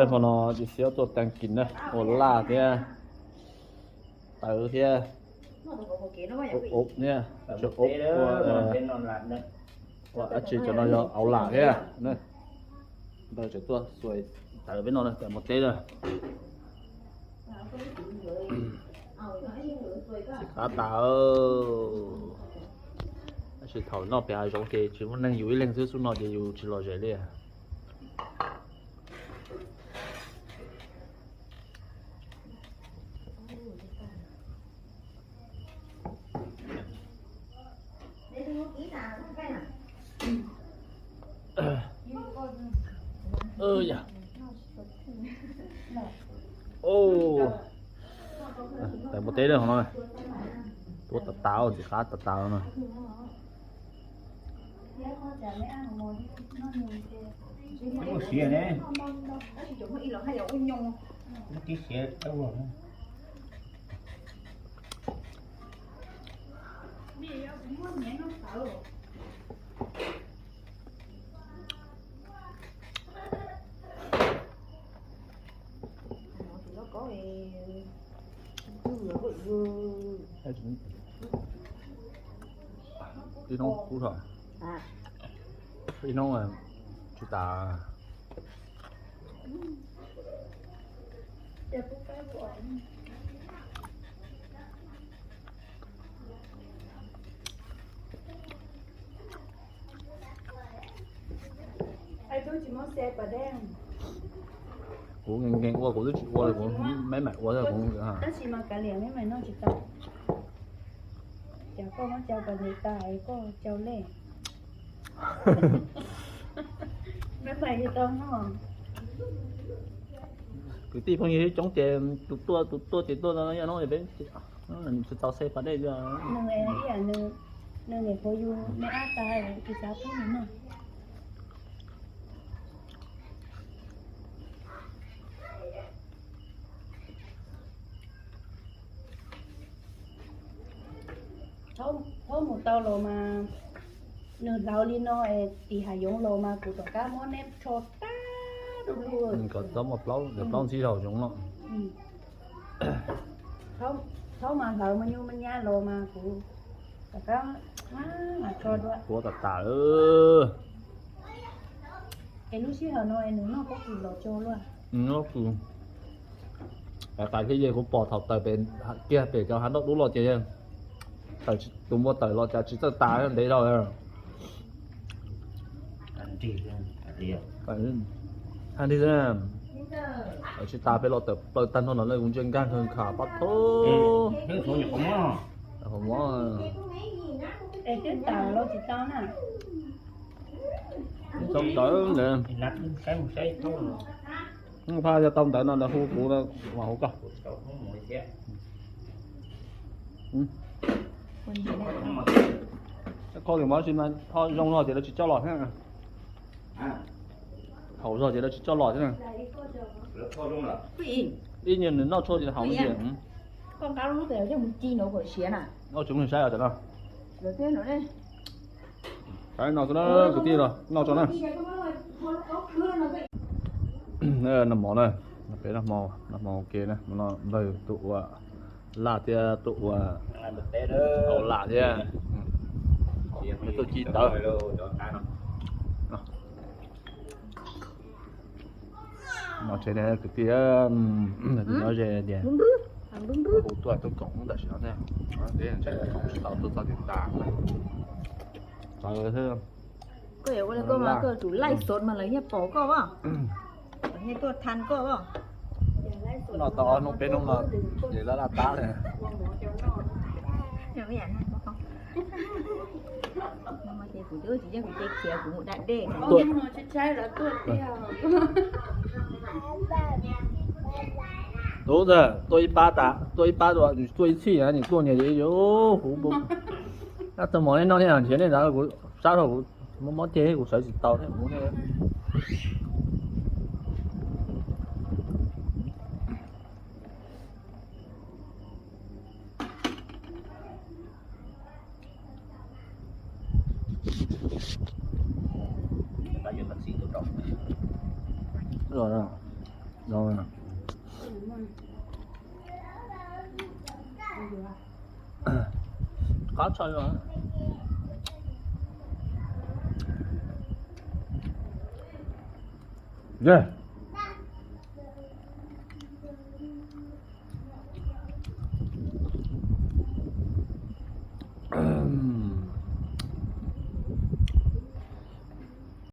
Hmo no ces xiab tuaj tag kis na, ua laj thiab, tawv thiab, ua thiab, ua dab tsi cov no yog auv lam thiab. Ntawd tseem tuaj xuas tawv peb no tawm mus teb na. Txiv qab tas. Tab sis thaum noj pem hav zoov ces tsis muaj neeg, yus ib leeg xwb, xub no ces yus tsis lom zem li. Tawm mus teb lawm no, tuab tas tas, txiv qab tas tas no. Muaj siav ne. Muaj tib siav ua. Ib hnub kub tho, ib hnub tsis tas. Kuv nkees nkees ua kuv twb tsis ua li, kuv meb maim ua kuv. Tab sis mas kav liam, meb maim noj tsis tau. Cas koj muab cau pas ntes tas es koj cau lej. Meb maim tsis tau noj. Kwv tij phooj ywg coob ces tus tuaj tus tuaj ces tuaj no, yog no peb tsis tau xej pas dej. Nws ib yam nws niam qhuav yug me ab tas tsis xav pub nws noj. Thaub mus tau los mas nws hlawv li no es tim hav yoov los mas kuv tom qab muab neb rho tag du lug. Kom txhob muaj plaub, plaub ntxib hav yoov no. Thaub mas hlawv mas nyuj mas nyab los mas kuv tom qab mas rho dua. Tuab tas tas. Es lub sij hawm no es nws noj pob kws los tso luaj. Noj kws. Qais qais thiab, yog kuv pom thaum tawm pem, kiag pem cov hav nroj dub los ces tawm, tus npua tawm los cas tsis txawj tas ntev dhau. Tsis tas pem los tawm plaws tag nrho no, kuv ntsia nkag nkhawv nkham pab tho. Es twb tawm los tsis tau na. Tau ntawv ntawd. Phaj yog tau ntawv no ntawd hu kuv mas hu koj. Qhov li mov si mas ho zoo zog ces lawv tsis coj los thiab. Haum zog ces lawv tsis coj los thiab. Ib nyuag nws noj tshuaj ces haum ntsia. Noj tsis muaj neeg saib os tam no. Saib no xwb na, kwv tij los noj tso na. Noj mov na, peb noj mov, noj mov ua ke na, npawg tus ua laj thiab tus ua hauv lam thiab. Tuaj ci tawv. No tsev ne kwv tij, no ze tias hu tuaj tuaj koom tam sim no ne, tsis tau tuaj txog tias tas. Koj yuav ua li koj mas koj tsum laij xov mas lawv thiaj pom koj as, lawv thiaj tuaj thaj koj as. Noj tau ob hnub peb hnub no ces laj laj tab li. Ces kuv twb tsis yeej kuv ces khiav kuv mus da dej. Tub ntag, tuaj ib pab tas, tuaj ib pab, tuaj ib txhij nws tuaj niag yuav huv. Tab txog mov nej noj nej nrhiav nej ntawd kuv sab rau kuv mob mob ceg kuv sawv tsis tau thiab kuv. Qab tshaj.